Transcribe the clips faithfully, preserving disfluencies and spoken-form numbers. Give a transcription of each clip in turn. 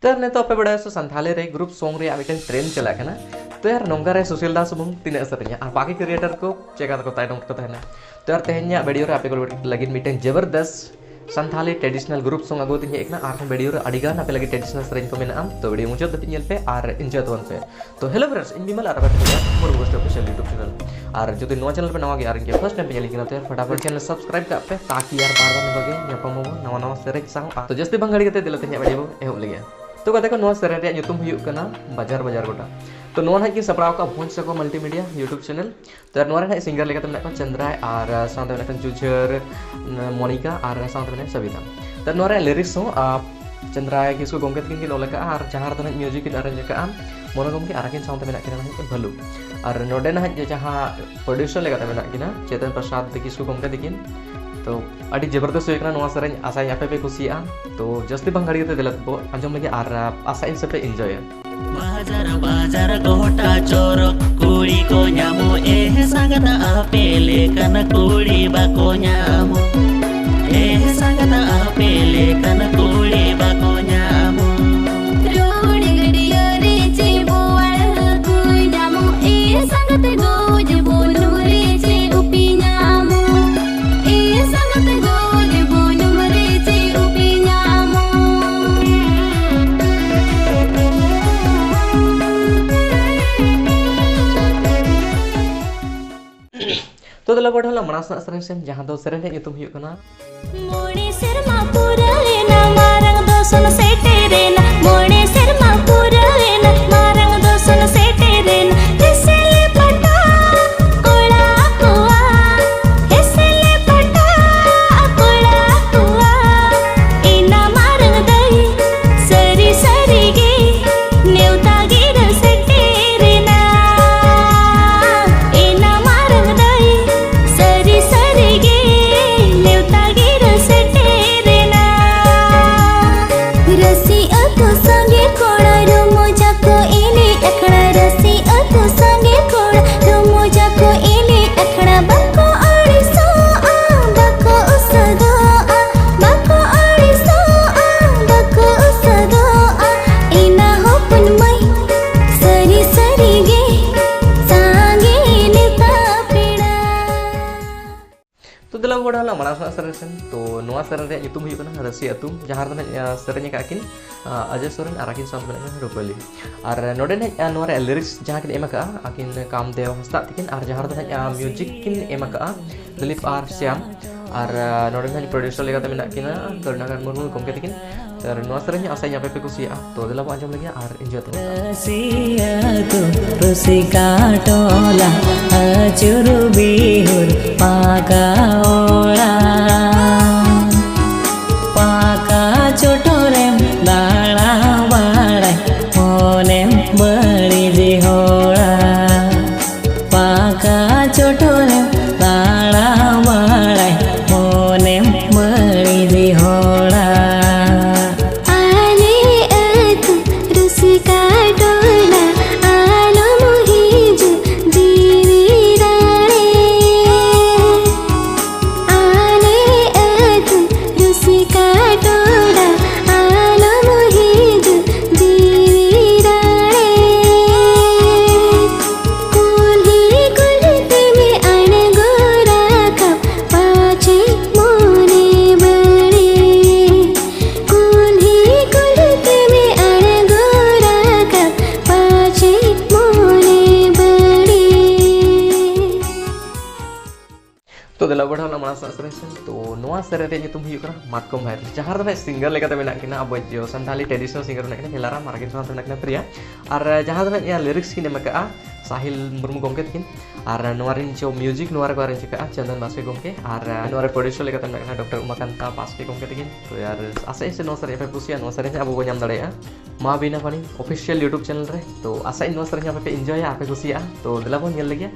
ᱛᱚ ᱱᱤᱛᱚᱜ ᱟᱯᱮ ᱵᱟᱲᱟᱭᱟ ᱥᱮ ᱥᱟᱱᱛᱷᱟᱞᱤ ᱨᱮ ᱜᱨᱩᱯ ᱥᱚᱝ ᱨᱮᱭᱟᱜ ᱢᱤᱫᱴᱮᱱ ᱴᱨᱮᱱᱰ ᱪᱟᱞᱟᱜ ᱠᱟᱱᱟ᱾ ᱛᱚ ᱭᱟᱨ ᱱᱚᱝᱠᱟ ᱨᱮ ᱥᱩᱥᱤᱞ ᱫᱟ ᱥᱩᱢᱩᱝ ᱛᱤᱱᱟᱹᱜ ᱥᱮᱨᱮᱧᱟ ᱟᱨ ᱵᱟᱠᱤ ᱠᱨᱤᱭᱮᱴᱟᱨ ᱠᱚ ᱪᱮᱠᱟ ᱛᱮᱠᱚ ᱛᱟᱭᱱᱚᱢ ᱨᱮᱠᱚ ᱛᱟᱦᱮᱱᱟ? ᱛᱚ ᱭᱟᱨ ᱛᱮᱦᱮᱧᱟᱜ ᱵᱷᱤᱰᱤᱭᱳ ᱨᱮ ᱟᱯᱮ ᱠᱚ ᱞᱟᱹᱜᱤᱫ ᱢᱤᱫᱴᱮᱱ ᱡᱚᱵᱚᱨᱫᱚᱥ ᱥᱟᱱᱛᱷᱟᱞᱤ ᱴᱨᱮᱰᱤᱥᱚᱱᱟᱞ ᱜᱨᱩᱯ ᱥᱚᱝ ᱟᱹᱜᱩ ᱠᱟᱛᱮᱧ ᱦᱮᱡ ᱟᱠᱟᱱᱟ᱾ ᱟᱨᱦᱚᱸ ᱵᱷᱤᱰᱤᱭᱳ ᱨᱮ ᱟᱹᱰᱤ ᱜᱟᱱ ᱟᱯᱮ ᱞᱟᱹᱜᱤᱫ ᱴᱨᱮᱰᱤᱥᱚᱱᱟᱞ ᱥᱮᱨᱮᱧ ᱠᱚ ᱢᱮᱱᱟᱜᱼᱟ᱾ ᱛᱚ ᱵᱷᱤᱰᱤᱭᱳ ᱢᱩᱪᱟᱹᱫ ᱫᱷᱟᱹᱵᱤᱡ ᱧᱮᱞ ᱯᱮ ᱟᱨ ᱮᱱᱡᱚᱭ ᱛᱟᱵᱚᱱ ᱯᱮ᱾ ᱛᱚ ᱦᱮᱞᱳ ᱯᱷᱨᱮᱱᱰᱥ, ᱤᱧ ᱵᱤᱢᱚᱞ ᱟᱨ ᱟᱯᱮ ᱴᱷᱮᱱ ᱢᱩᱨᱢᱩ ᱜᱳᱥᱴᱤ ᱚᱯᱷᱤᱥᱤᱭᱟᱞ ᱭᱩᱴᱩᱵ ᱪᱮᱱᱮᱞ᱾ ᱟᱨ ᱡᱩᱫᱤ ᱱᱚᱣᱟ ᱪᱮᱱᱮᱞ ᱯᱮ ᱱᱟᱣᱟ ᱜᱮᱭᱟ ᱟᱨ ᱤᱧ ᱜᱮ ᱯᱷᱟᱨᱥᱴ ᱴᱟᱭᱤᱢ ᱯᱮ ᱧᱮᱞᱤᱧ ᱠᱟᱱᱟ, ᱛᱚ ᱯᱷᱚᱴᱟᱯᱷᱚᱴ ᱪᱮᱱᱮᱞ ᱥᱟᱵᱥᱠᱨᱟᱭᱤᱵ ᱠᱟᱜ ᱯᱮ, ᱛᱟᱠᱤ ᱟᱨ ᱵᱟᱨ ᱵᱟᱨ ᱱᱚᱝᱠᱟ ᱜᱮ ᱧᱟᱯᱟᱢ ᱟᱵᱚᱱ ᱱᱟᱣᱟ ᱱᱟᱣᱟ ᱥᱮᱨᱮᱧ ᱥᱟᱶ᱾ ᱛᱚ ᱡᱟᱹᱥᱛᱤ ᱵᱟᱝ ᱜᱷᱟᱹᱲᱤ ᱠᱟᱛᱮ ᱫᱮᱞᱟ ᱛᱮᱦᱮᱧᱟᱜ ᱵᱷᱤᱰᱤᱭᱳ ᱵᱚ ᱮᱦᱚᱵ ᱞᱮᱜᱮ᱾ ᱛᱚ ᱜᱟᱛᱮ ᱠᱚ, ᱱᱚᱣᱟ ᱥᱮᱨᱮᱧ ᱨᱮᱭᱟᱜ ᱧᱩᱛᱩᱢ ᱦᱩᱭᱩᱜ ᱠᱟᱱᱟ ᱵᱟᱡᱟᱨ ᱵᱟᱡᱟᱨ ᱜᱚᱴᱟ᱾ ᱛᱚ ᱱᱚᱣᱟ ᱱᱟᱦᱟᱜ ᱠᱤᱱ ᱥᱟᱯᱲᱟᱣ ᱟᱠᱟᱫ ᱵᱷᱚᱸᱡᱽ ᱥᱟᱠᱚ ᱢᱟᱞᱴᱤᱢᱤᱰᱤᱭᱟ ᱭᱩᱴᱩᱵ ᱪᱮᱱᱮᱞ᱾ ᱛᱚ ᱱᱚᱣᱟ ᱨᱮ ᱱᱟᱦᱟᱜ ᱥᱤᱝᱜᱟᱨ ᱞᱮᱠᱟᱛᱮ ᱢᱮᱱᱟᱜ ᱠᱚᱣᱟ ᱪᱚᱸᱫᱽᱨᱟᱭ ᱟᱨ ᱥᱟᱶᱛᱮ ᱢᱮᱱᱟᱜ ᱠᱚᱣᱟ ᱡᱩᱡᱷᱟᱹᱨ, ᱢᱚᱱᱤᱠᱟ ᱟᱨ ᱥᱟᱶᱛᱮ ᱢᱮᱱᱟᱜ ᱠᱚᱣᱟ ᱥᱚᱵᱤᱛᱟ᱾ ᱛᱚ ᱱᱚᱣᱟ ᱨᱮᱭᱟᱜ ᱞᱤᱨᱤᱠᱥ ᱦᱚᱸ ᱟᱨ ᱪᱚᱸᱫᱽᱨᱟᱭ ᱠᱤᱥᱠᱩ ᱜᱚᱢᱠᱮ ᱛᱟᱹᱠᱤᱱ ᱠᱤᱱ ᱚᱞ ᱟᱠᱟᱫᱼᱟ ᱟᱨ ᱡᱟᱦᱟᱸ ᱨᱮᱫᱚ ᱱᱟᱦᱟᱜ ᱢᱤᱭᱩᱡᱤᱠ ᱠᱤᱱ ᱟᱨᱮᱧᱡᱽ ᱟᱠᱟᱫᱼᱟ ᱢᱚᱱᱳ ᱜᱚᱢᱠᱮ ᱟᱨ ᱟᱹᱠᱤᱱ ᱥᱟᱶᱛᱮ ᱢᱮᱱᱟᱜ ᱠᱤᱱᱟ ᱱᱟᱦᱟᱜ ᱵᱷᱟᱹᱞᱩ᱾ ᱟᱨ ᱱᱚᱰᱮ ᱱᱟᱦᱟᱜ ᱡᱮ ᱡᱟᱦᱟᱸ ᱯᱨᱚᱰᱭᱩᱥᱟᱨ ᱞᱮᱠᱟᱛᱮ ᱢᱮᱱᱟᱜ ᱠᱤᱱᱟ ᱪᱮᱛᱚᱱ ᱯᱨᱚᱥᱟᱫᱽ ᱠᱤᱥᱠᱩ ᱜᱚᱢᱠᱮ ᱛᱟᱹᱠᱤᱱ᱾ ᱛᱚ ᱟᱹᱰᱤ ᱡᱚᱵᱚᱨᱫᱚᱥᱛ ᱦᱩᱭ ᱠᱟᱱᱟ ᱱᱚᱣᱟ ᱥᱮᱨᱮᱧ, ᱟᱥᱟᱭᱟᱹᱧ ᱟᱯᱮ ᱯᱮ ᱠᱩᱥᱤᱭᱟᱜᱼᱟ᱾ ᱛᱚ ᱡᱟᱹᱥᱛᱤ ᱵᱟᱝ ᱜᱷᱟᱹᱲᱤ ᱠᱟᱛᱮ ᱫᱮᱞᱟ ᱵᱚ ᱟᱸᱡᱚᱢ ᱞᱮᱜᱮ ᱟᱨ ᱟᱥᱟᱭᱟᱹᱧ ᱥᱮ ᱯᱮ ᱮᱱᱡᱚᱭᱟ᱾ ᱵᱟᱡᱟᱨ ᱵᱟᱡᱟᱨ ᱜᱚᱴᱟ ᱪᱚᱨᱚᱠ ᱠᱩᱲᱤ ᱠᱚ ᱧᱟᱢᱚᱜ, ᱮ ᱥᱟᱸᱜᱟᱛ ᱟᱯᱮ ᱞᱮᱠᱟᱱ ᱠᱩᱲᱤ ᱵᱟᱠᱚ ᱧᱟᱢᱚᱜ, ᱮ ᱥᱟᱸᱜᱟᱛ ᱟᱯᱮ ᱞᱮᱠᱟᱱ ᱠᱩᱲᱤ ᱵᱟᱠᱚ ᱧᱟᱢᱚᱜ᱾ ᱨᱚᱲ ᱜᱟᱹᱰᱭᱟᱹ ᱨᱮ ᱪᱮ ᱵᱳᱣᱟᱲ ᱦᱟᱹᱠᱩ ᱧᱟᱢᱚᱜ, ᱮ ᱥᱟᱸᱜᱟᱛ ᱜᱚᱡ ᱵᱩᱱᱩᱢ ᱨᱮ ᱪᱮ ᱩᱯᱤ ᱧᱟᱢᱚᱜ, ᱮ ᱥᱟᱸᱜᱟᱛ ᱜᱚᱡ ᱵᱩᱱᱩᱢ ᱨᱮ ᱪᱮ ᱩᱯᱤ ᱧᱟᱢᱚᱜ᱾ ᱛᱚ ᱫᱮᱞᱟ ᱵᱚ ᱰᱷᱚᱞᱟ ᱢᱟᱲᱟᱝ ᱥᱮᱱᱟᱜ ᱥᱮᱨᱮᱧ ᱥᱮᱱ, ᱡᱟᱦᱟᱸ ᱫᱚ ᱥᱮᱨᱮᱧ ᱨᱮᱭᱟᱜ ᱧᱩᱛᱩᱢ ᱦᱩᱭᱩᱜ ᱠᱟᱱᱟ ᱢᱚᱬᱮ ᱥᱮᱨᱢᱟ ᱯᱩᱨᱟᱹᱣᱮᱱᱟ, ᱢᱟᱨᱟᱝ ᱫᱚᱥᱚᱱ ᱥᱮᱴᱮᱨᱮᱱᱟ᱾ ᱢᱚᱬᱮ ᱥᱮᱨᱢᱟ ᱯᱩᱨᱟᱹᱣᱮᱱᱟ, ᱢᱟᱨᱟᱝ ᱫᱚᱥᱚᱱ ᱥᱮᱴᱮᱨᱮᱱᱟ᱾ ᱮᱥᱮᱞᱮ ᱯᱟᱴᱟ ᱠᱚᱲᱟ ᱠᱚᱣᱟ, ᱮᱥᱮᱞᱮ ᱯᱟᱴᱟ ᱠᱚᱲᱟ ᱠᱚᱣᱟ᱾ ᱤᱱᱟ ᱢᱟᱨᱟᱝ ᱫᱟᱹᱭ ᱥᱟᱹᱨᱤ ᱥᱟᱹᱨᱤ ᱜᱮ ᱱᱮᱣᱛᱟ ᱜᱤᱨᱟᱹ ᱥᱮᱴᱮᱨᱮᱱᱟ᱾ ᱮᱱᱟ ᱢᱟᱨᱟᱝ ᱫᱟᱹᱭ, ᱥᱟᱹᱨᱤ ᱥᱟᱹᱨᱤ ᱜᱮ ᱱᱮᱣᱛᱟ ᱜᱤᱨᱟᱹ ᱥᱮᱴᱮᱨᱮᱱᱟ᱾ ᱨᱟᱹᱥᱤ ᱟᱹᱛᱩ ᱥᱟᱸᱜᱮ ᱠᱚᱲᱟ ᱨᱩᱢᱩᱡᱟ ᱠᱚ ᱮᱱᱮᱡ ᱟᱠᱷᱲᱟ᱾ ᱨᱟᱹᱥᱤ ᱟᱹᱛᱩ ᱥᱟᱸᱜᱮ ᱠᱚᱲᱟ ᱨᱩᱢᱩᱡᱟ ᱠᱚ ᱮᱱᱮᱡ ᱟᱠᱷᱲᱟ᱾ ᱵᱟᱠᱚ ᱟᱹᱲᱤᱥᱚᱜᱼᱟ, ᱵᱟᱠᱚ ᱩᱥᱟᱹᱫᱚᱜᱼᱟ, ᱵᱟᱠᱚ ᱟᱹᱲᱤᱥᱚᱜᱼᱟ, ᱵᱟᱠᱚ ᱩᱥᱟᱹᱫᱚᱜᱼᱟ᱾ ᱚᱱᱟ ᱢᱟᱲᱟᱝ ᱥᱮᱱᱟᱜ ᱥᱮᱨᱮᱧ ᱥᱮᱱ, ᱛᱚ ᱱᱚᱣᱟ ᱥᱮᱨᱮᱧ ᱨᱮᱭᱟᱜ ᱧᱩᱛᱩᱢ ᱦᱩᱭᱩᱜ ᱠᱟᱱᱟ ᱨᱟᱹᱥᱤ ᱟᱹᱛᱩ, ᱡᱟᱦᱟᱸ ᱨᱮᱫᱚ ᱱᱟᱦᱟᱜ, ᱟ, ᱥᱮᱨᱮᱧ ᱟᱠᱟᱫ ᱠᱤᱱ, ᱟ, ᱚᱡᱚᱭ ᱥᱚᱨᱮᱱ ᱟᱨ ᱟᱹᱠᱤᱱ ᱥᱟᱶᱛᱮ ᱢᱮᱱᱟᱜ ᱠᱤᱱᱟ ᱨᱩᱯᱟᱹᱞᱤ᱾ ᱟᱨ ᱱᱚᱰᱮ ᱱᱟᱦᱟᱜ, ᱟ, ᱱᱚᱣᱟ ᱨᱮᱭᱟᱜ ᱞᱤᱨᱤᱠᱥ ᱡᱟᱦᱟᱸ ᱠᱤᱱ ᱮᱢ ᱟᱠᱟᱫᱼᱟ ᱟᱹᱠᱤᱱ ᱠᱟᱢᱫᱮᱣ ᱦᱟᱸᱥᱫᱟᱜ ᱛᱟᱹᱠᱤᱱ, ᱟᱨ ᱡᱟᱦᱟᱸ ᱨᱮᱫᱚ ᱱᱟᱦᱟᱜ, ᱟ, ᱢᱤᱭᱩᱡᱤᱠ ᱠᱤᱱ ᱮᱢ ᱟᱠᱟᱫᱼᱟ ᱫᱤᱞᱤᱯ ᱟᱨ ᱥᱭᱟᱢ, ᱟᱨ, ᱟ, ᱱᱚᱰᱮ ᱱᱟᱦᱟᱜ ᱯᱨᱚᱰᱭᱩᱥᱟᱨ ᱞᱮᱠᱟᱛᱮ ᱢᱮᱱᱟᱜ ᱠᱤᱱᱟ ᱠᱚᱨᱩᱬᱟᱠᱚᱨ ᱢᱩᱨᱢᱩ ᱜᱚᱢᱠᱮ ᱛᱟᱹᱠᱤᱱ᱾ ᱟᱨ ᱱᱚᱣᱟ ᱥᱮᱨᱮᱧ ᱟᱥᱟᱧ ᱟᱯᱮ ᱯᱮ ᱠᱩᱥᱤᱭᱟᱜᱼᱟ, ᱛᱚ ᱫᱮᱞᱟ ᱵᱚᱱ ᱟᱸᱡᱚᱢ ᱞᱮᱜᱮ ᱟᱨ ᱮᱱᱡᱚᱭ ᱛᱟᱵᱚᱱ ᱯᱮ᱾ ᱨᱟᱹᱥᱤ ᱟᱹᱛᱩ ᱨᱩᱥᱤᱠᱟ ᱴᱚᱞᱟ, ᱟᱹᱪᱩᱨ ᱵᱤᱦᱩᱨ ᱯᱟᱠᱟ ᱚᱲᱟᱜ᱾ ᱯᱟᱠᱟ ᱪᱚᱴᱚᱨᱮᱢ ᱫᱟᱬᱟ ᱵᱟᱲᱟᱭ, ᱢᱚᱱᱮᱢ ᱵᱟᱹᱲᱤᱡ ᱦᱚᱲᱟ᱾ ᱯᱟᱠᱟ ᱪᱚᱴᱚᱨᱮᱢ ᱫᱟᱬᱟ ᱵᱟᱲᱟᱭ, ᱢᱚᱱᱮᱢ ᱵᱟᱹᱲᱤᱡ ᱦᱚᱲᱟ᱾ ᱟᱞᱮ ᱟᱹᱛᱩ ᱨᱩᱥᱤᱠᱟ ᱴᱚᱞᱟ, ᱟᱞᱚᱢ ᱦᱤᱡᱩᱜ ᱡᱤᱣᱤ ᱨᱟᱲᱮ᱾ ᱟᱞᱮ ᱟᱹᱛᱩ ᱨᱩᱥᱤᱠᱟ ᱴᱚᱞᱟ, ᱟᱞᱚᱢ ᱦᱤᱡᱩᱜ ᱡᱤᱣᱤ ᱨᱟᱲᱮ᱾ ᱠᱩᱞᱦᱤ ᱠᱩᱞᱦᱤ ᱛᱮᱢᱮ ᱟᱬᱜᱚ ᱨᱟᱠᱟᱵ, ᱯᱟᱪᱷᱮ ᱢᱚᱱᱮ ᱵᱟᱹᱲᱤᱡ᱾ ᱠᱩᱞᱦᱤ ᱠᱩᱞᱦᱤ ᱛᱮᱢᱮ ᱟᱬᱜᱚ ᱨᱟᱠᱟᱵ, ᱯᱟᱪᱷᱮ ᱢᱚᱱᱮ ᱵᱟᱹᱲᱤᱡ᱾ ᱛᱚ ᱫᱮᱞᱟ ᱵᱚᱱ ᱵᱟᱲᱦᱟᱣ ᱞᱮᱱᱟ ᱢᱟᱲᱟᱝ ᱥᱮᱱᱟᱜ ᱥᱮᱨᱮᱧ ᱥᱮᱱ᱾ ᱛᱚ ᱱᱚᱣᱟ ᱥᱮᱨᱮᱧ ᱨᱮᱭᱟᱜ ᱧᱩᱛᱩᱢ ᱦᱩᱭᱩᱜ ᱠᱟᱱᱟ ᱢᱟᱛᱠᱚᱢ ᱵᱷᱟᱭᱨᱟᱥ, ᱡᱟᱦᱟᱸ ᱨᱮᱫᱚ ᱱᱟᱦᱟᱜ ᱥᱤᱝᱜᱟᱨ ᱞᱮᱠᱟᱛᱮ ᱢᱮᱱᱟᱜ ᱠᱤᱱᱟ ᱟᱵᱚ ᱡᱚ ᱥᱟᱱᱛᱷᱟᱞᱤ ᱴᱨᱮᱰᱤᱥᱚᱱᱟᱞ ᱥᱤᱝᱜᱟᱨ ᱢᱮᱱᱟᱜ ᱠᱤᱱᱟ ᱯᱨᱤᱭᱟ, ᱟᱨ ᱡᱟᱦᱟᱸ ᱫᱚ ᱱᱟᱦᱟᱜ ᱞᱤᱨᱤᱠᱥ ᱠᱤᱱ ᱮᱢ ᱟᱠᱟᱫᱼᱟ ᱥᱟᱦᱤᱞ ᱢᱩᱨᱢᱩ ᱜᱚᱢᱠᱮ ᱛᱟᱹᱠᱤᱱ, ᱟᱨ ᱱᱚᱣᱟ ᱨᱮᱱ ᱡᱚ ᱢᱤᱭᱩᱡᱤᱠ ᱱᱚᱣᱟ ᱨᱮᱠᱚ ᱟᱨᱮᱧᱡᱽ ᱟᱠᱟᱫᱼᱟ ᱪᱚᱱᱫᱚᱱ ᱵᱟᱥᱠᱮ ᱜᱚᱢᱠᱮ, ᱟᱨ ᱱᱚᱣᱟ ᱨᱮ ᱯᱨᱚᱰᱭᱩᱥᱟᱨ ᱞᱮᱠᱟᱛᱮ ᱢᱮᱱᱟᱜ ᱠᱤᱱᱟ ᱰᱚᱠᱴᱚᱨ ᱩᱢᱟᱠᱟᱱᱛᱟ ᱵᱟᱥᱠᱮ ᱜᱚᱢᱠᱮ ᱛᱟᱹᱠᱤᱱ᱾ ᱛᱚ ᱟᱨ ᱟᱥᱟᱭᱟᱹᱧ ᱥᱮ ᱱᱚᱣᱟ ᱥᱮᱨᱮᱧ ᱟᱯᱮ ᱯᱮ ᱠᱩᱥᱤᱭᱟᱜᱼᱟ, ᱱᱚᱣᱟ ᱥᱮᱨᱮᱧ ᱟᱵᱚ ᱵᱚᱱ ᱧᱟᱢ ᱫᱟᱲᱮᱭᱟᱜᱼᱟ ᱢᱟ ᱵᱤᱱᱟ ᱯᱟᱱᱤ ᱚᱯᱷᱤᱥᱤᱭᱟᱞ YouTube ᱪᱮᱱᱮᱞ ᱨᱮ᱾ ᱛᱚ ᱟᱥᱟᱭᱟᱹᱧ ᱱᱚᱣᱟ ᱥᱮᱨᱮᱧ ᱟᱯᱮ ᱯᱮ ᱮᱱᱡᱚᱭᱟ, ᱟᱯᱮ ᱠᱩᱥᱤᱭᱟᱜᱼᱟ᱾ ᱛᱚ ᱫᱮᱞᱟ ᱵᱚᱱ ᱧᱮᱞ ᱞᱮᱜᱮ᱾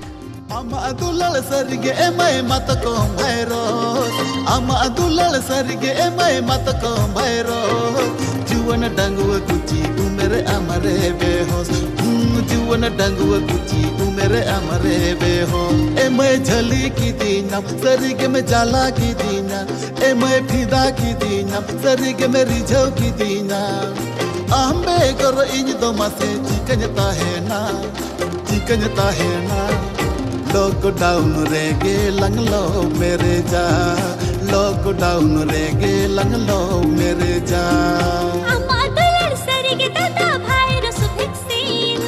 ᱟᱢᱟᱜ ᱫᱩᱞᱟᱹᱲ ᱥᱟᱹᱨᱤᱜᱮ ᱮᱢᱟᱭ ᱢᱟᱛᱠᱚᱢ ᱵᱷᱟᱭᱨᱚᱥ, ᱟᱢᱟᱜ ᱫᱩᱞᱟᱹᱲ ᱥᱟᱹᱨᱤᱜᱮ ᱮᱢᱟᱭ ᱢᱟᱛᱠᱚᱢ ᱵᱷᱟᱭᱨᱚᱥ᱾ ᱡᱩᱣᱟᱹᱱ ᱰᱟᱺᱜᱩᱣᱟᱹ ᱠᱩᱪᱤ ᱩᱢᱮᱨ ᱟᱢᱨᱮ ᱵᱮᱦᱚᱥ, ᱦᱩᱸ, ᱡᱩᱣᱟᱹᱱ ᱰᱟᱺᱜᱩᱣᱟᱹ ᱠᱩᱪᱤ ᱩᱢᱮᱨ ᱟᱢᱨᱮ ᱵᱮᱦᱚᱥ᱾ ᱮᱢᱟᱭ ᱡᱷᱟᱹᱞᱤ ᱠᱤᱫᱤᱧᱟᱢ, ᱥᱟᱹᱨᱤᱜᱮᱢ ᱡᱟᱞᱟ ᱠᱤᱫᱤᱧᱟ, ᱮᱢᱟᱭ ᱯᱷᱤᱫᱟ ᱠᱤᱫᱤᱧᱟᱢ, ᱥᱟᱹᱨᱤᱜᱮᱢ ᱨᱤᱡᱷᱟᱹᱣ ᱠᱤᱫᱤᱧᱟ᱾ ᱟᱢ ᱵᱮᱜᱚᱨ ᱤᱧ ᱫᱚ ᱢᱟᱥᱮ ᱪᱤᱠᱟᱹᱧ ᱛᱟᱦᱮᱱᱟ, ᱪᱤᱠᱟᱹᱧ ᱛᱟᱦᱮᱱᱟ? ᱞᱚᱠᱰᱟᱣᱩᱱ ᱨᱮᱜᱮ ᱞᱟᱝ ᱞᱚᱵ ᱢᱮᱨᱮᱡᱟ, ᱞᱚᱠᱰᱟᱣᱩᱱ ᱨᱮᱜᱮ ᱞᱟᱝ ᱞᱚᱵ ᱢᱮᱨᱮᱡᱟ᱾ ᱟᱢᱟᱜ ᱫᱩᱞᱟᱹᱲ ᱥᱟᱹᱨᱤ ᱜᱮ ᱫᱟᱫᱟ ᱵᱷᱟᱭᱨᱟᱥ ᱵᱷᱮᱠᱥᱤᱱ,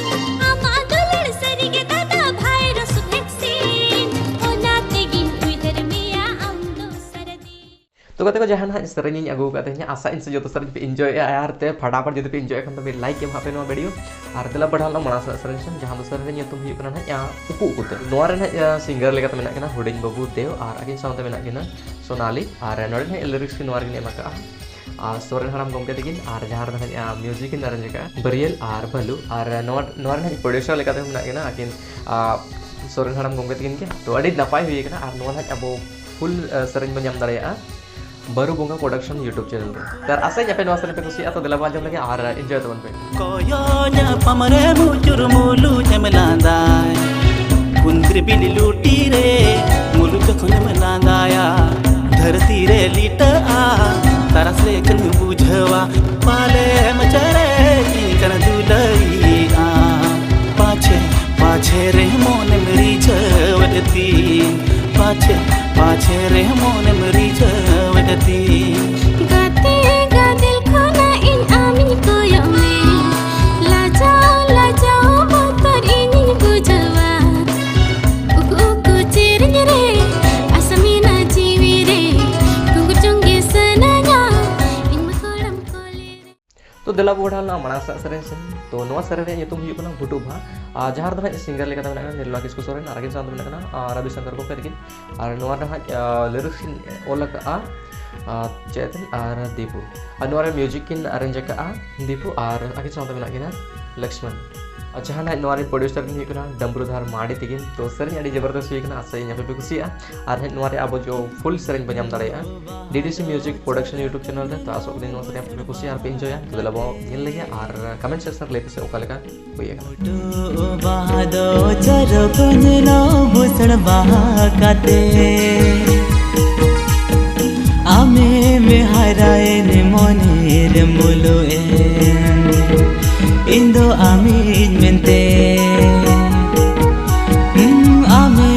ᱟᱢᱟᱜ ᱫᱩᱞᱟᱹᱲ ᱥᱟᱹᱨᱤ ᱜᱮ ᱫᱟᱫᱟ ᱵᱷᱟᱭᱨᱟᱥ ᱵᱷᱮᱠᱥᱤᱱ, ᱚᱱᱟ ᱛᱮᱜᱤᱧ ᱩᱭᱦᱟᱹᱨ ᱢᱮᱭᱟ ᱟᱢ ᱫᱚ ᱥᱟᱨᱟᱫᱤᱱ᱾ ᱛᱚ ᱜᱟᱛᱮ ᱠᱚ, ᱡᱟᱦᱟᱸ ᱱᱟᱦᱟᱜ ᱥᱮᱨᱮᱧ ᱤᱧ ᱟᱹᱜᱩ ᱟᱠᱟᱫ ᱛᱟᱦᱮᱸᱧᱟ, ᱟᱥᱟᱜ ᱟᱹᱧ ᱥᱮ ᱡᱚᱛᱚ ᱥᱮᱨᱮᱧ ᱯᱮ ᱤᱱᱡᱚᱭᱮᱜᱼᱟ, ᱟᱨ ᱛᱮ ᱯᱷᱟᱴᱟᱯᱷᱟᱴ ᱡᱩᱫᱤ ᱯᱮ ᱤᱱᱡᱚᱭᱮᱫ ᱠᱷᱟᱱ ᱛᱚᱵᱮ ᱞᱟᱭᱤᱠ ᱮᱢᱟᱜ ᱯᱮ ᱱᱚᱣᱟ ᱵᱷᱤᱰᱤᱭᱳ᱾ ᱟᱨ ᱫᱮᱞᱟ ᱵᱚ ᱰᱷᱟᱞ ᱞᱮᱱᱟ ᱢᱟᱲᱟᱝ ᱥᱮᱱᱟᱜ ᱥᱮᱨᱮᱧ ᱥᱮᱱ, ᱡᱟᱦᱟᱸ ᱫᱚ ᱥᱮᱨᱮᱧ ᱨᱮᱭᱟᱜ ᱧᱩᱛᱩᱢ ᱦᱩᱭᱩᱜ ᱠᱟᱱᱟ ᱱᱟᱦᱟᱜ ᱩᱠᱩ ᱩᱠᱩᱛᱮ᱾ ᱱᱚᱣᱟ ᱨᱮᱱᱟᱜ ᱥᱤᱝᱜᱟᱨ ᱞᱮᱠᱟᱛᱮ ᱢᱮᱱᱟᱜ ᱠᱤᱱᱟ ᱦᱩᱰᱤᱧ ᱵᱟᱹᱵᱩ ᱫᱮᱣ, ᱟᱨ ᱟᱹᱠᱤᱱ ᱥᱟᱶᱛᱮ ᱢᱮᱱᱟᱜ ᱠᱤᱱᱟ ᱥᱳᱱᱟᱞᱤ, ᱟᱨ ᱱᱚᱰᱮ ᱱᱟᱦᱟᱜ ᱞᱤᱨᱤᱠᱥ ᱠᱤᱱ ᱱᱚᱣᱟ ᱨᱮᱠᱤᱱ ᱮᱢ ᱟᱠᱟᱜᱼᱟ ᱟᱨ ᱥᱚᱨᱮᱱ ᱦᱟᱲᱟᱢ ᱜᱚᱢᱠᱮ ᱛᱟᱹᱠᱤᱱ, ᱟᱨ ᱡᱟᱦᱟᱸ ᱨᱮᱫᱚ ᱱᱟᱦᱟᱜ ᱢᱤᱭᱩᱡᱤᱠ ᱠᱤᱱ ᱟᱨᱮᱧᱡᱽ ᱟᱠᱟᱜᱼᱟ ᱵᱟᱹᱨᱤᱭᱟᱹᱞ ᱟᱨ ᱵᱷᱟᱹᱞᱩ, ᱟᱨ ᱱᱚᱣᱟ ᱱᱚᱣᱟ ᱨᱮᱱᱟᱜ ᱯᱨᱚᱰᱭᱩᱥᱟᱨ ᱞᱮᱠᱟᱛᱮ ᱢᱮᱱᱟᱜ ᱠᱤᱱᱟ ᱟᱹᱠᱤᱱ ᱟᱨ ᱥᱚᱨᱮᱱ ᱦᱟᱲᱟᱢ ᱜᱚᱢᱠᱮ ᱛᱟᱹᱠᱤᱱ ᱜᱮ᱾ ᱛᱚ ᱟᱹᱰᱤ ᱱᱟᱯᱟᱭ ᱦᱩᱭ ᱟᱠᱟᱱᱟ, ᱟᱨ ᱱᱚᱣᱟ ᱱᱟᱦᱟᱜ ᱟᱵᱚ ᱯᱷᱩᱞ ᱥᱮᱨᱮᱧ ᱵᱚᱱ ᱧᱟᱢ ᱫᱟᱲᱮᱭᱟᱜᱼᱟ ᱵᱟᱹᱨᱩ ᱵᱚᱸᱜᱟ ᱯᱨᱚᱰᱟᱠᱥᱚᱱ YouTube ᱪᱮᱱᱮᱞ ᱨᱮ᱾ ᱛᱟᱨ ᱟᱥᱟᱧ ᱟᱯᱮ ᱱᱚᱣᱟ ᱥᱮᱨᱮᱧ ᱯᱮ ᱠᱩᱥᱤᱭᱟᱜᱼᱟ, ᱛᱚ ᱫᱮᱞᱟ ᱵᱚᱱ ᱟᱸᱡᱚᱢ ᱞᱮᱜᱮ ᱟᱨ ᱤᱱᱡᱚᱭ ᱛᱟᱵᱚᱱ ᱯᱮ᱾ ᱠᱚᱭᱚᱜ ᱧᱟᱯᱟᱢ ᱨᱮ ᱢᱩᱪᱩᱨ ᱢᱩᱞᱩᱡ ᱮᱢ ᱞᱟᱸᱫᱟᱭ, ᱠᱩᱱᱫᱽᱨᱤ ᱵᱤᱞᱤ ᱞᱩᱴᱤ ᱨᱮ ᱢᱩᱞᱩᱡ ᱡᱚᱠᱷᱚᱱᱮᱢ ᱞᱟᱸᱫᱟᱭᱟ, ᱫᱷᱟᱹᱨᱛᱤ ᱨᱮ ᱞᱤᱴᱟᱹᱜᱼᱟ ᱛᱟᱨᱟᱥ ᱞᱮᱠᱟᱧ ᱵᱩᱡᱷᱟᱹᱣᱟ, ᱯᱟᱞᱮᱢ ᱪᱮᱨᱮᱡᱤᱧ ᱠᱟᱱᱟ ᱫᱩᱞᱟᱹᱲᱤ ᱟᱢ᱾ ᱯᱟᱪᱷᱮ, ᱯᱟᱪᱷᱮ ᱨᱮ ᱢᱚᱱᱮᱢ ᱨᱤᱡᱷᱟᱹᱣᱮᱫ ᱛᱤᱧ, ᱯᱟᱪᱷᱮ, ᱯᱟᱪᱷᱮ ᱨᱮ ᱢᱚᱱᱮᱢ ᱨᱤᱡᱷᱟᱹᱣᱮᱫ ᱛᱤᱧ᱾ ᱜᱟᱛᱮ ᱜᱟᱫᱮᱞ ᱠᱷᱚᱱᱟᱜ ᱤᱧ ᱟᱢᱤᱧ ᱠᱚᱭᱚᱜ ᱢᱮ, ᱞᱟᱡᱟᱣ, ᱞᱟᱡᱟᱣ ᱵᱚᱛᱚᱨ ᱤᱧᱤᱧ ᱵᱩᱡᱷᱟᱹᱣᱟ᱾ ᱩᱠᱩ ᱩᱠᱩ ᱪᱮᱨᱮᱧ ᱨᱮ ᱟᱥᱟ ᱢᱮᱱᱟᱜ ᱡᱤᱣᱤ ᱨᱮ, ᱜᱷᱩᱸᱜᱩᱨ ᱪᱚᱝ ᱜᱮ ᱥᱟᱱᱟᱧᱟ ᱤᱧ ᱢᱟ ᱠᱚᱲᱟᱢ ᱠᱚᱞᱮ ᱨᱮ᱾ ᱛᱚ ᱫᱮᱞᱟ ᱵᱚ ᱵᱚᱲᱦᱟᱣ ᱞᱮᱱᱟ ᱢᱟᱲᱟᱝ ᱥᱮᱱᱟᱜ ᱥᱮᱨᱮᱧ ᱥᱮᱱ᱾ ᱛᱚ ᱱᱚᱣᱟ ᱥᱮᱨᱮᱧ ᱨᱮᱭᱟᱜ ᱧᱩᱛᱩᱢ ᱦᱩᱭᱩᱜ ᱠᱟᱱᱟ ᱵᱷᱩᱴᱩ ᱵᱷᱟ, ᱟᱨ ᱡᱟᱦᱟᱸ ᱨᱮᱫᱚ ᱱᱟᱦᱟᱜ ᱥᱤᱝᱜᱟᱨ ᱞᱮᱠᱟᱛᱮ ᱢᱮᱱᱟᱜ ᱠᱟᱱᱟ ᱱᱤᱨᱢᱚᱞᱟ ᱠᱤᱥᱠᱩ ᱥᱚᱨᱮᱱ, ᱟᱨ ᱟᱹᱠᱤᱱ ᱥᱟᱶᱛᱮ ᱢᱮᱱᱟᱜ ᱠᱟᱱᱟ ᱟᱨ ᱨᱚᱵᱤ ᱥᱚᱝᱠᱚᱨ ᱜᱚᱢᱠᱮ ᱛᱟᱹᱠᱤᱱ᱾ ᱟᱨ ᱱᱚᱣᱟ ᱨᱮᱱᱟᱜ ᱞᱤᱨᱤᱠᱥ ᱤᱧ ᱚᱞ ᱟᱠᱟᱫᱼᱟ ᱟᱨ ᱪᱮᱛᱚᱱ ᱟᱨ ᱫᱤᱯᱩ, ᱟᱨ ᱱᱚᱣᱟ ᱨᱮ ᱢᱤᱭᱩᱡᱤᱠ ᱠᱤᱱ ᱟᱨᱮᱧᱡᱽ ᱟᱠᱟᱫᱼᱟ ᱫᱤᱯᱩ, ᱟᱨ ᱟᱹᱠᱤᱱ ᱥᱟᱶᱛᱮ ᱢᱮᱱᱟᱜ ᱠᱤᱱᱟ ᱞᱚᱠᱥᱢᱚᱱ᱾ ᱟᱨ ᱡᱟᱦᱟᱸ ᱱᱟᱦᱟᱜ ᱱᱚᱣᱟ ᱨᱮᱱ ᱯᱨᱚᱰᱭᱩᱥᱟᱨ ᱠᱤᱱ ᱦᱩᱭᱩᱜ ᱠᱟᱱᱟ ᱰᱟᱢᱵᱨᱩᱫᱷᱟᱨ ᱢᱟᱨᱰᱤ ᱛᱟᱹᱠᱤᱱ᱾ ᱛᱚ ᱥᱮᱨᱮᱧ ᱟᱹᱰᱤ ᱡᱚᱵᱚᱨᱫᱚᱥ ᱦᱩᱭ ᱠᱟᱱᱟ, ᱟᱥᱟᱭᱟᱹᱧ ᱟᱯᱮ ᱯᱮ ᱠᱩᱥᱤᱭᱟᱜᱼᱟ᱾ ᱟᱨ ᱦᱮᱸ, ᱱᱚᱣᱟ ᱨᱮ ᱟᱵᱚ ᱡᱚ ᱯᱷᱩᱞ ᱥᱮᱨᱮᱧ ᱵᱚᱱ ᱧᱟᱢ ᱫᱟᱲᱮᱭᱟᱜᱼᱟ ᱰᱤ ᱰᱤ ᱥᱤ ᱢᱤᱭᱩᱡᱤᱠ ᱯᱨᱚᱰᱟᱠᱥᱚᱱ YouTube ᱪᱮᱱᱮᱞ ᱨᱮ᱾ ᱛᱚ ᱟᱥᱚᱜ ᱠᱟᱹᱱᱟᱹᱧ ᱱᱚᱣᱟ ᱥᱮᱨᱮᱧ ᱟᱯᱮ ᱯᱮ ᱠᱩᱥᱤᱭᱟᱜᱼᱟ ᱟᱨ ᱯᱮ ᱤᱱᱡᱚᱭᱟ᱾ ᱛᱚ ᱫᱮᱞᱟ ᱵᱚ ᱧᱮᱞ ᱞᱮᱜᱮ ᱟᱨ ᱠᱚᱢᱮᱱᱴ ᱥᱮᱠᱥᱚᱱ ᱨᱮ ᱞᱟᱹᱭ ᱯᱮᱥᱮ ᱚᱠᱟ ᱞᱮᱠᱟ ᱦᱩᱭ ᱟᱠᱟᱱᱟ᱾ ᱵᱟᱦᱟ ᱫᱚ ᱪᱚᱨᱚᱠ ᱧᱮᱞᱚᱜ ᱵᱩᱥᱟᱹᱲ ᱵᱟᱦᱟ ᱠᱟᱛᱮ, ᱟᱢᱮᱢ ᱦᱟᱨᱟᱭᱮᱱ ᱢᱚᱱᱮᱨᱮ ᱢᱩᱞᱩᱜ ᱮᱱ, ᱤᱧ ᱫᱚ ᱟᱢᱤᱧ ᱢᱮᱱᱛᱮ, ᱦᱩᱸ, ᱟᱢᱮ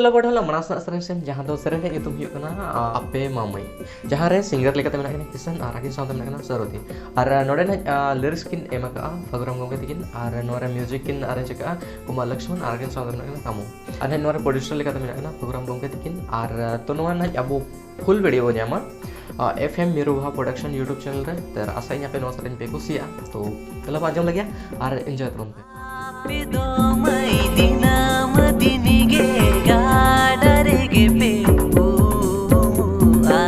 ᱪᱚᱞᱚ ᱵᱚᱱ ᱰᱷᱮᱞᱟ ᱢᱟᱲᱟᱝ ᱥᱮᱱᱟᱜ ᱥᱮᱨᱮᱧ ᱥᱮᱱ, ᱡᱟᱦᱟᱸ ᱫᱚ ᱥᱮᱨᱮᱧ ᱨᱮᱭᱟᱜ ᱧᱩᱛᱩᱢ ᱦᱩᱭᱩᱜ ᱠᱟᱱᱟ, ᱟ, ᱟᱯᱮ ᱢᱟᱢᱟᱹᱭ, ᱡᱟᱦᱟᱸ ᱨᱮ singer ᱞᱮᱠᱟᱛᱮ ᱢᱮᱱᱟᱜ ᱠᱤᱱᱟ ᱠᱤᱥᱟᱱ ᱟᱨ ᱟᱹᱠᱤᱱ ᱥᱟᱶᱛᱮ ᱢᱮᱱᱟᱜ ᱠᱤᱱᱟ ᱥᱟᱨᱚᱛᱤ᱾ ᱟᱨ, ᱟ, ᱱᱚᱰᱮ ᱱᱟᱜ, ᱟ, lyrics ᱠᱤᱱ ᱮᱢ ᱟᱠᱟᱜᱼᱟ ᱯᱷᱟᱹᱜᱩᱨᱟᱢ ᱜᱚᱢᱠᱮ ᱛᱤᱠᱤᱱ, ᱟᱨ ᱱᱚᱣᱟ ᱨᱮ music ᱠᱤᱱ arrange ᱟᱠᱟᱜᱼᱟ ᱠᱩᱢᱟᱨ ᱞᱚᱠᱥᱢᱚᱱ ᱟᱨ ᱟᱹᱠᱤᱱ ᱥᱟᱶᱛᱮ ᱢᱮᱱᱟᱜ ᱠᱤᱱᱟ ᱠᱟᱢᱚ᱾ ᱟᱨ ᱱᱟᱜ ᱱᱚᱣᱟ ᱨᱮ producer ᱞᱮᱠᱟᱛᱮ ᱢᱮᱱᱟᱜ ᱠᱤᱱᱟ ᱯᱷᱟᱹᱜᱩᱨᱟᱢ ᱜᱚᱢᱠᱮ ᱛᱤᱠᱤᱱ᱾ ᱟᱨ, ᱟ, ᱛᱚ ᱱᱚᱣᱟ ᱱᱟᱜ ᱟᱵᱚ full video ᱵᱚᱱ ᱧᱟᱢᱟ, ᱟ, F M ᱢᱤᱨᱩ ᱵᱟᱦᱟ production YouTube channel ᱨᱮ᱾ ᱛᱚ ᱟᱥᱟᱭᱟᱹᱧ ᱟᱯᱮ ᱱᱚᱣᱟ ᱥᱮᱨᱮᱧ ᱯᱮ ᱠᱩᱥᱤᱭᱟᱜᱼᱟ᱾ ᱛᱚ ᱫᱮᱞᱟ ᱵᱚᱱ ᱟᱸᱡᱚᱢ ᱞᱟᱹᱜᱤᱫ ᱟᱨ enjoy ᱛᱟᱵᱚᱱ ᱯᱮ᱾ ᱟᱯᱮ ᱫᱚ ᱢᱟᱹᱭ ᱫᱤᱱᱟᱹᱢ ᱫᱤᱱ ᱜᱮ ᱜᱟᱰᱟ ᱨᱮᱜᱮ ᱯᱮ ᱩᱢᱩᱜᱼᱟ᱾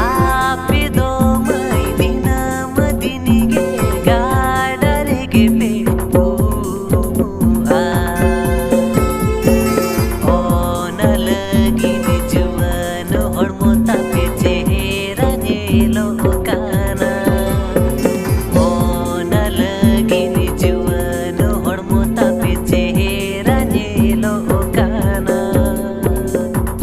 ᱟᱯᱮ ᱫᱚ ᱢᱟᱹᱭ ᱫᱤᱱᱟᱹᱢ ᱫᱤᱱ ᱜᱮ ᱜᱟᱰᱟ ᱨᱮᱜᱮ ᱯᱮ ᱩᱢᱩᱜᱼᱟ᱾ ᱚᱱᱟ ᱞᱟᱹᱜᱤᱫ ᱡᱩᱣᱟᱹᱱ ᱦᱚᱲᱢᱚ ᱛᱟᱯᱮ ᱪᱮᱦᱨᱟ ᱧᱮᱞᱚᱜ ᱠᱟᱱᱟ᱾ ᱚᱱᱟ ᱞᱟᱹᱜᱤᱫ ᱡᱩᱣᱟᱹᱱ ᱦᱚᱲᱢᱚ ᱛᱟᱯᱮ ᱪᱮᱦᱨᱟ ᱧᱮᱞᱚᱜ ᱠᱟᱱᱟ᱾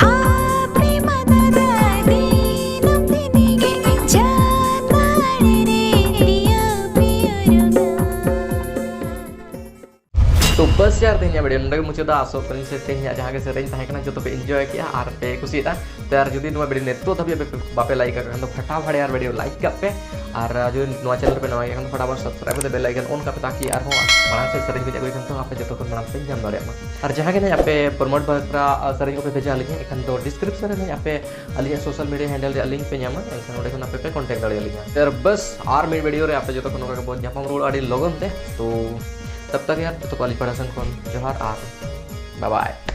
ᱟᱯᱮ ᱢᱟ ᱫᱟᱫᱟ ᱫᱤᱱᱟᱹᱢ ᱫᱤᱱ ᱜᱮ ᱡᱟᱱᱟᱲ ᱨᱮ ᱯᱤᱭᱟᱹ ᱯᱤᱭᱟᱹ ᱨᱚᱝᱟ᱾ ᱛᱚ ᱵᱟᱥ ᱭᱟᱨ, ᱛᱮᱦᱮᱧᱟᱜ video ᱱᱚᱰᱮ ᱜᱮ ᱢᱩᱪᱟᱹᱫᱟ᱾ ᱟᱥᱚᱜ ᱠᱟᱹᱱᱟᱹᱧ ᱥᱮ ᱛᱮᱦᱮᱧᱟᱜ ᱡᱟᱦᱟᱸ ᱜᱮ ᱥᱮᱨᱮᱧ ᱛᱟᱦᱮᱸ ᱠᱟᱱᱟ, ᱡᱚᱛᱚ ᱯᱮ enjoy ᱠᱮᱜᱼᱟ ᱟᱨ ᱯᱮ ᱠᱩᱥᱤᱭᱟᱫᱟ᱾ ᱛᱚ ᱟᱨ ᱡᱩᱫᱤ ᱱᱚᱣᱟ video ᱱᱤᱛᱚᱜ ᱫᱷᱟᱹᱵᱤᱡ ᱵᱟᱯᱮ, ᱵᱟᱯᱮ like ᱟᱠᱟᱫ ᱠᱷᱟᱱ ᱫᱚ ᱯᱷᱟᱴᱟᱯᱷᱟᱴ ᱭᱟᱨ video like ᱠᱟᱜ ᱯᱮ᱾ ᱟᱨ ᱡᱩᱫᱤ ᱱᱚᱣᱟ channel ᱨᱮᱯᱮ ᱱᱟᱣᱟ ᱜᱮᱭᱟ ᱠᱷᱟᱱ ᱫᱚ ᱯᱷᱟᱴᱟᱯᱷᱟᱴ subscribe ᱠᱟᱛᱮ bell icon on ᱠᱟᱜ ᱯᱮ, ᱛᱟᱠᱤ ᱟᱨᱦᱚᱸ ᱢᱟᱲᱟᱝ ᱥᱮᱫ ᱥᱮᱨᱮᱧ ᱠᱚᱧ ᱟᱹᱜᱩᱭ ᱠᱷᱟᱱ ᱫᱚ ᱟᱯᱮ ᱡᱚᱛᱚ ᱠᱷᱚᱱ ᱢᱟᱲᱟᱝ ᱯᱮ ᱧᱟᱢ ᱫᱟᱲᱮᱭᱟᱜ ᱢᱟ᱾ ᱟᱨ ᱡᱟᱦᱟᱸ ᱜᱮ ᱱᱟᱦᱟᱜ ᱟᱯᱮ promote ᱵᱟᱠᱷᱨᱟ, ᱟ, ᱥᱮᱨᱮᱧ ᱠᱚᱯᱮ ᱵᱷᱮᱡᱟ ᱟᱹᱞᱤᱧᱟ, ᱮᱱᱠᱷᱟᱱ ᱫᱚ description ᱨᱮ ᱱᱟᱦᱟᱜ ᱟᱯᱮ ᱟᱹᱞᱤᱧᱟᱜ social media handle ᱨᱮᱭᱟᱜ link ᱯᱮ ᱧᱟᱢᱟ, ᱮᱱᱠᱷᱟᱱ ᱚᱸᱰᱮ ᱠᱷᱚᱱ ᱟᱯᱮ ᱯᱮ contact ᱫᱟᱲᱮᱭᱟᱞᱤᱧᱟ᱾ ᱛᱚ ᱵᱟᱥ, ᱟᱨ ᱢᱤᱫ video ᱨᱮ ᱟᱯᱮ ᱡᱚᱛᱚ ᱠᱚ ᱱᱚᱝᱠᱟ ᱜᱮᱵᱚᱱ ᱧᱟᱯᱟᱢ ᱨᱩᱣᱟᱹᱲᱟ ᱟᱹᱰᱤ ᱞᱚᱜᱚᱱ ᱛᱮ᱾ ᱛᱚ ᱛᱟᱵ ᱛᱟᱠ ᱭᱟᱨ, ᱡᱚᱛᱚ ᱠᱚ ᱟᱹᱞᱤᱧ ᱯᱟᱦᱴᱟ ᱥᱮᱱ ᱠᱷᱚᱱ ᱡᱚᱦᱟᱨ ᱟᱨ bye bye᱾